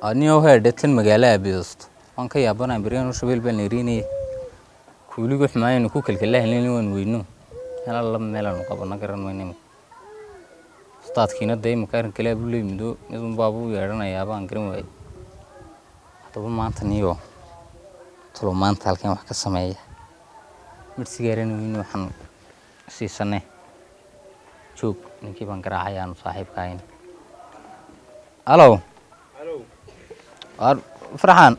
Aniyo heedhe tan magaala abidosto waan ka yaabanaa beryahan shabeel baan leerinayay kuuligu xumaayaynu ku kalkalahaynayna waan weyno meel alla meelaanu qabano garan mayno imika. Ustaadkiina dee imika arrin kale buu la yimido mid unbaa buu yeedhanayaa baan garan waayey. Haddaba maanta niyo talo maanta halkan wax ka sameeya mid sigaarana weyne waxaan siisanay joog ninkii baan garaacay aanu saaxiibka ahayn. Halo waar Farxaan,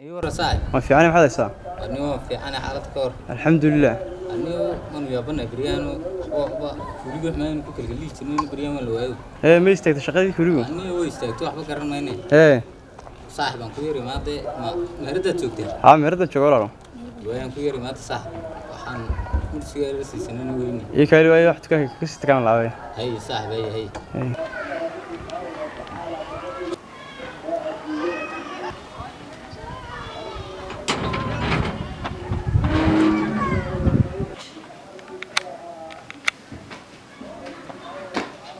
ii warran saaxib. Waa fiican, maxaad haysaa? Anigo waan fiicane, xaalad ka hor? Alxamdulilah. Anigo waanu yaabanay beryahan waxba kuuliga xumaayaynu ku kalkalihi jirnay beryahan waan la waayo. Hee, ma istaagtay shaqadii kuligu? Anigo way istaagto, waxba garan mayne. Hee. Saaxib baan ku yar imaade, ma meheradaad joogtay? Haa, meherada jooga walaalo. Waayaan ku yar imaade saaxib, waxaan mid sigaar siisanana weyne. Ii kaali waayo wax dukaanka kasii tagaan laabay. Hay saaxib, hay hay. Hey.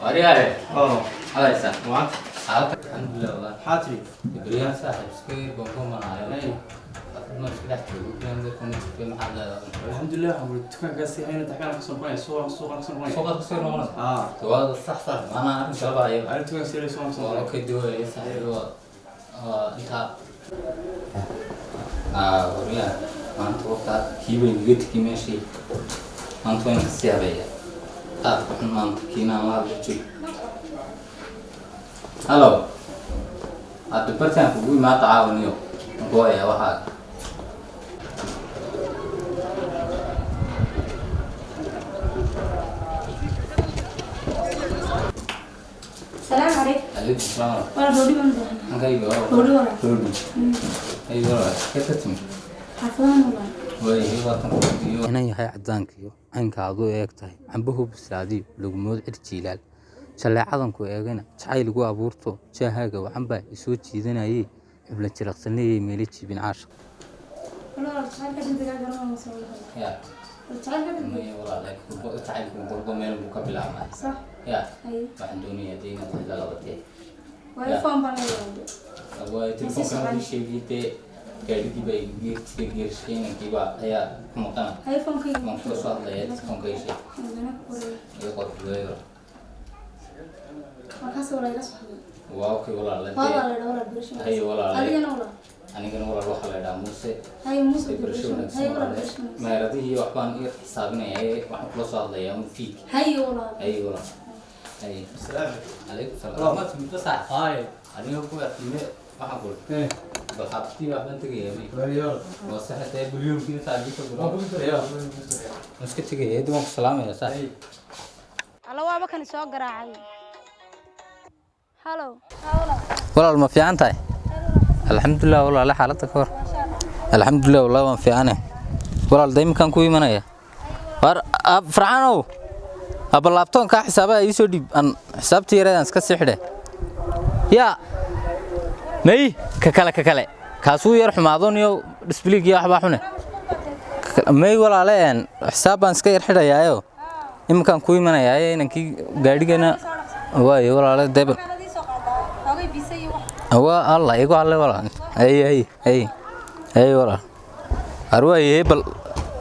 Waryaare. Oo. Hadaysa. Maanta. Xaalad alxamdulilah wallah. Maxaa tiri? Beryahan saaxib iska yar goongoomanayo ma iska dhex joogo beryahan dadka ma jirtay, maxaad leedahay? Alxamdulilah, waxaan kuri dukaankaasi hayna taxkaan kasoo noqonaya suuqa, suuqa kasoo noqonaya. Suuqaad kasoo noqonaysa? Haa. Waa sax sax, maanaa arrin kala bahayo. Arrin dukaanka sii suuqa kasoo waa noqonaya. Okay, dawaya saaxiib, waa intaa waryaha maanta waqtaa kii bay igaga tegi meeshii, maanta waan kasii habeeya qaadka xun maanta kiina aan la hadla joog. Halo, hadda bartaan kugu imaada caawiniyo gooya waxaaga. السلام عليكم. Calaykum salaam. ولا رودي من بحنا. Halkayga waa رودي ولا. Roodhi ay walaal ka ka timi? حفظان ولا. Waayahay, waatan iyo inan yahay cadaankiyo caynka aad u eeg tahay cambuhu bislaadiyo lagmood cir jiilaal jalleecadanku eegana jacayligu abuurto jaahaaga wacanbaa isoo jiidanayey xubla jiraqsanleeyay meelo jiibin caashaq. ولا تعال كده انت قاعد انا وصل. Ya. تعال كده. Maya walaal, jacaylku golbo meel buu ka bilaabmaa. صح. Ya. اي. Waxaan doonayaa dee inaad xilla labatee. ولا فهم بنا. Waayo telefoonkan ii sheegay dee gaadhigii baa iga geer geershaynankii baa ayaa ku maqana. هاي فهم كي. Waan kula soo hadlayaa, telefoonka ii sheeg. انا كوري. Iga qor waayo. markaas wala iga soo. Waa okay walaal. waa la wala barasho. Hay walaal. adigana wala. Anigana walaal waxaa la idhaha Muuse. Hay Muuse. Barasho barasho wanaagsan. hay wala. Walaal. Barasho wanaagsan. Meheradihii waxbaan i xisaabinayaa ee waxaan kula soo hadlayaa un fiid. Hay wala. Hay walaal, hay. Salaam. Calaykum salaam, ma timidba saax? Haye. Aniga ku afime waxaan kula Hee. bal xaabtii waxbaan tegayaa may. Waayo. Waa saxatee bulyuumkii saaxiibka Waan gura. ku soo. Waan iska tegaya, dib waan ku salaamayaa saaxiib. Alla waaba kan soo garaacay. Halo. Walaal, ma fiican tahay? Alxamdulilah walaale, xaaladda ka hor? Alxamdulilah walaal, waan fiicane walaal. Dee iminkaan ku imanaya war Farxaanow abba laabtoonkaa xisaabaha ii soo dhiib, aan xisaabtii yareed aan iska sii xidhe. Yaa may ka kale, ka kale kaasuu yar xumaado niyo disbliigiyo waxbaa xune. May walaale, een xisaab baan iska yar xidhayaayo iminkaan ku imanayaaye inankii gaadhigana waayo walaale dee. Waa alla igu halle walaal. Ay ay ay ay walaal, arwaaye bal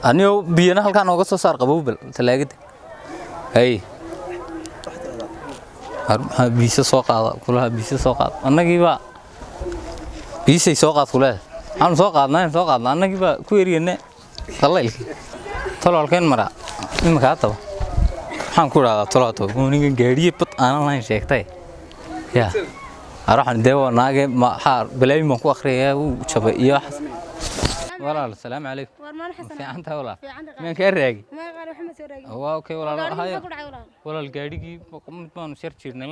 anigo biyana halkaan nooga soo saar qabow bal talaagada. Ay ar maxaa biisa soo qaada kulaha, biisa soo qaad, annagiibaa biisay soo qaad kuleeda, waxaanu soo qaadnaa soo qaadna annagiibaa ku eriyane qalaylkii tololkeen maraa iminka haddaba waxaan ku idhahdaa tolo haddaba aniga gaadhiye bad aanan lahayn sheegtay ya araxan dee waa naage maxaa balaayin baan ku akhriyayaa wuu jabay iyo waxaas. Walaal, salaamu calaykum. War maan Ma xasan. Fiican tahay walaal. Fiican tahay. Miyaan kaa raagi? Ma qaar waxa ma soo raagi. Waa okay walaal. Gaadhigii hayo. maxaa ku dhacay walaal? Walaal, gaadhigii mid baanu shar jirnay,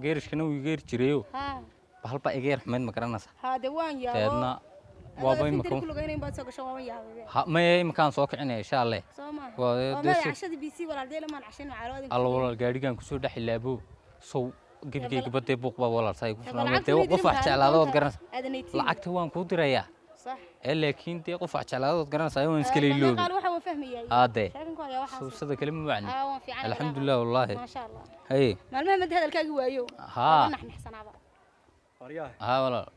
geerishkana wuu iga yar jirayo. Ha. Bahal baa iga yar xumayd, ma garanaysaa? Ha, de waan yaabo. Deedna waaba imika ku lugeynay baad soo gasho, waan yaabay. Ha, maya, iminkaan soo kicinaya insha alle. Soo ma. Waa oo dee ma cashadii BC walaal dee lamaan cashin caloodin. Alla walaal, gaadhigaan kusoo dhex ilaabo sow gebigeyga badee buuq baa walaal saa igu furan. Lacagta dee may qof wax dirin jeclaado waad garanaysaa. Aadanaytiin. Lacagta waan kuu dirayaa. Sax. Ee laakiin dee qof wax jeclaado waad garanaysaa, waan iska leeloobay. Qaal waxa waan fahmayay. Haadee. Sheekan ku haya waxaas. Suusada kale ma wacni. Haa, waan fiican. Alxamdulilah wallaahi. Ma sha Allah. Haye. Maalmaha mad hadalkaaga waayo. Haa. Naxnaxsanaaba. Waryahay. Haa walaal.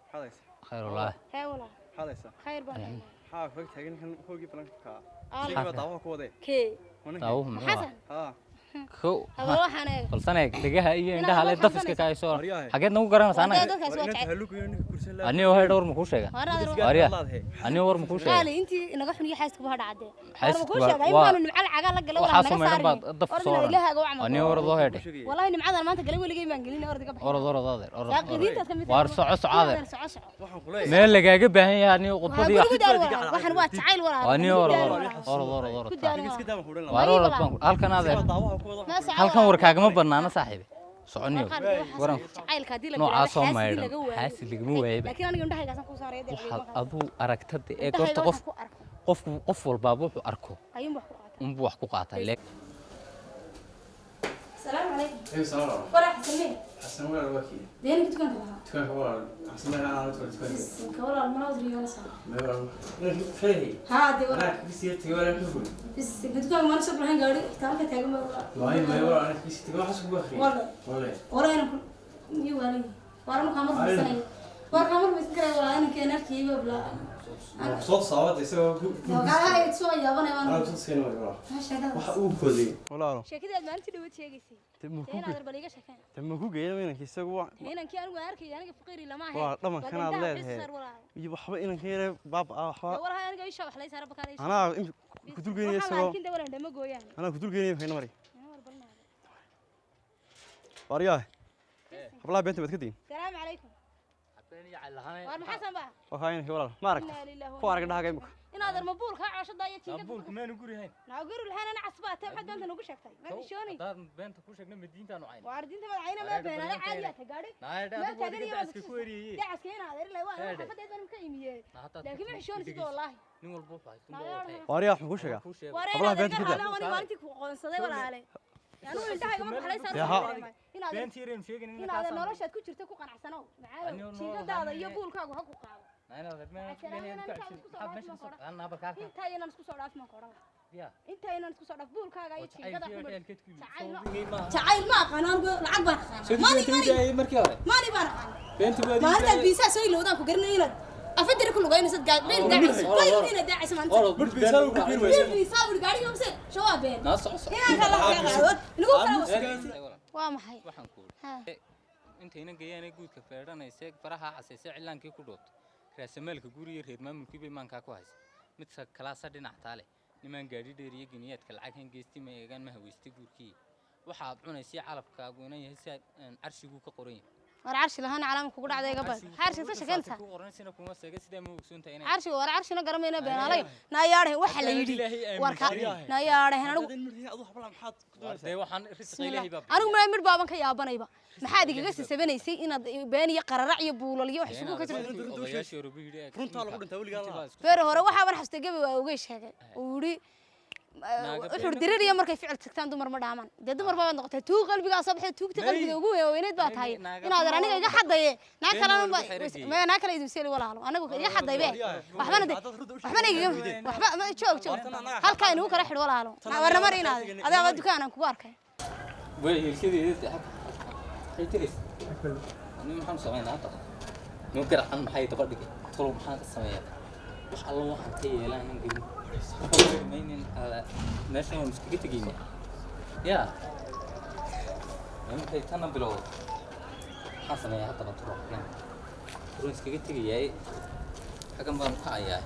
Maxaad haysaa? Khayr wallaahi. Hee walaal. Maxaad haysaa? Khayr baan haynaa. Maxaa kaga taagan kan hoogii balanka? Aa, Sheegay baa daawaha ku waday. Kee? Waa ninka. Daawuhu muxuu ahaa? Xasan. Haa. Kow. Habal waxaan eega. Balsan eeg dhegaha iyo indhaha le Inaad daf iska kaayso. Waryahay. Xageed nagu garanaysaa Waa anaga? dadkaas War waa inanta jecel. halugu iyo ninka kursan laa. Aniga waxay dhowr ma kuu sheegaa? Waa inaad Waryaa. Waryahay. Aniga war ma kuu sheegaa? Qaali intii inaga xun iyo xaaska baa dhacday. Xaaska War ma kuu waa- sheegay waa- intaanu nimco lacaga la galay Waxaa walaal soo naga maydhan baad saarin. daf Orod soo oran. ilaahaga u camal. Aniga orod oo hedhe. Wallahi nimcadan maanta galay weligay baan gelin orod iga baxay. Orod orod adeer orod. Yaa qidiintaad ka mid tahay. Waar soco soco adeer. Soco soco. Waxaan ku leeyahay. Meel lagaaga baahan yahay aniga Waxaa khudbadii. gurigu daal walaal. Waxaan waa jacayl walaal. Aniga orod Ku daal orod walaal. orod orod orod. Ku daal Ninka iska walaal. daa baan ku odhan lahaa. Waar orod baan halkan adeer. Iska daawaha ku wada. Naa soco Halkan walaal. war kaagama bannaana saaxiibe. Soconiyo. Qaali waxaas Waran jacaylka haddii la noocaa bilaabo soo xaasidii maydhan. laga waayo. Xaasid lagama waayaba. Laakiin aniga indhahaygaasaan ku saaraya dee Waxaad lagama aduu aragtada ee Indhahayga goorta qof waxaan ku arko. qofku qof walbaaba wuxuu arko Ayuun wax ku qaataa. unbuu wax ku qaataa. Salaamu calaykum. Ayuu salaam walaal. Walaal xasamee. Xasan walaal waa kii. Deenka dukaanka lahaa. Dukaanka walaal. Xasan walaal aan la tukan dukaanka. Ka walaal mana wadriyoonaysaa. Ma walaal. Inaan xeehay. Haa dee walaal. Anaa kaga sii tagay walaal xubul. Bis dukaanka mana soo baxayn gaadhi xitaa halka taagan baa walaal. Maayo maayo walaal anaa kaga sii tagay waxaas kugu akhriyay. Walaal. Walaal. Walaal inaan ku iyo waalay. Waar ma kaamar rumaysanaya. Waar kaamar rumaysan karaya walaal inaan arkayba bilaa. Soo saawada isagoo ku. Walaal ay soo yaabanay waan. Anaa tusayna walaal. Ma sheekada. Waxa uu koday. Walaalo. Sheekadii aad maalintii dhawaad sheegaysay. Te ma ku Dee inaad bal iga sheekeen. te ma ku geeyay inanka isagu waa Inankii anigu aan arkay aniga faqiiri lama ahayn. Waa dhamankan aad leedahay. Iyo waxba inanka yare baaba ah waxba. Walaal aniga isha wax lay saara bakaal isha. Anaa ku dulgeynaya Waxaan la isagoo. arkin dee walaal dhama gooyaan. Anaa ku dulgeynaya maxay mari. Inaan war balnaado. Waryahay. Hablaha beenta baad ka digin. Salaamu calaykum. Waar maxaa sanbaa? Waa kaa inanka walaal. Ma aragta. Inaa lillahi wa Ku arag dhahaaga imika. Inaad armabuul kaa cooshada iyo jiingada. Buulku meenu guri hayn. Naa guri lahayn ana casbaa tee maxaad beenta noogu sheegtay? Ma xishoonay. Haddaan beenta ku sheegna madiintaanu cayn. Waar diinta madaxayna ma beenaale caadi aa tagaadhi. Naa Meel adigu taagan iyo dacaska ku eriyey. Dacaska inaad eri lahayd waa Heedhe. xafadeed baan ka imiyey. Naa haddaad Laakiin ma ku xishoonaysid dhegeyso. wallaahi. Nin walba wuxuu haysto Naa unbuu yaa watay. Waryahay waxaan ku sheegaa. Kuu sheego. Waar Hablaha inaad beenta iga ku daa. raali waan maalintii ku qoonsaday walaale. Anigu indhahayga marka xalay Dee ha. saaran inaad Beentii yaraynu sheegayna inay inaad kaa noloshaad ku jirto ku qanacsanow. Macaalow Anigu nolol jiingadaada ahaan iyo ee- buulkaagu ha ku qaado. Naa inaad meel Maxaa meel ku cabsid. isku soo Maxaad meesha dhaafin ka soo qaadnaa barka halkan. Intaa inaan isku soo dhaafin baan ku odhan lahaa. Yaa. Intaa inaan isku soo dhaaf buulkaaga iyo jiingada Jacaylkii xumar. ciyaalkeed ku yimid. Jacayl ma- Soo weyn maaha. Jacayl ma aqaan anigu lacag baan aqaanaa. Soo Money dibadda money daayay markii hore. money baan aqaanaa. Beenta baad Maalintaad biisaa soo ilowdaan ku garanay inaad afadari ku lugaynaysid beel daacayso. Bayl inaad daacayso maalinta. Orod. Bur biisaa ugu biir weyse. Beel biisaa uri gaadhiga mise shawaa been. Naa soco soco. Inaan kala qaado. Inagu kala Walaal. Waa maxay? Waxaan ku Ha. iri intayna geeyaanay guudka feedhanaysa faraha casaysa cilaankii ku dhoobtay raasamaalka guriga reer maamulkii bay maankaa ku haysa mid kalaasa dhinac taale nimaan gaadhi dheer iyo geniyaadka lacag han geysti ma eegaan ma haweystay guurkii waxa aad cunaysay calafkaagu inan yahay si aad carshiguu ka qoran yahay War carshi lahaan calaam kugu dhacday iga bal. Carshiga ka sheekeynta. ku qoransina kuma seega sidaa ma ogsoontahay inay Carshiga war carshina garamayna beenaalay. Na yaadhay waxa la yidhi. Warka na yaadhay anigu Haddaad in aduu hablaha maxaad ku doonaysaa? dee waxaan risqa ilaahay baa anigu ma mid baaban ka yaabanayba. Maxaad igaga sisabanaysay inaad been iyo qararac iyo buulal iyo wax isugu ka jirto. odayaashii hore buu yidhi Runtaa lagu dhintaa weligaa lahaa. Beer hore waxaaban xasuustay gabi waa ogey sheegay. Uu yidhi wuxuu diririya markay ficil tagtaan dumar ma dhaamaan. Dee dumar baad noqotay tuug qalbigaa soo baxay tuugta qalbiga ugu weyneyd baa tahay. Inaad aniga iga xadaye. Naa kalena ma naa kale idin seeli walaalo. Anigu iga xadaybe. Waxbana de waxbana iga waxba ma joog joog. Halkaa inuu kala xidh walaalo. Warna mar inaad adaa dukaan aan kugu arkay. way hilkadeeda waxay tiris ani maxaan sameynaa hadda noo garacan maxay daba dhigay tolow maxaan ka sameeyaa wax allo waxaan ka yeelaa aan gelin maynin meeshan waan iskaga tegaynaa yaa imankay tanna bilowda maxaan sameeyaa haddaba turo turo iskaga tegayaay xaggan baan u kacayaa.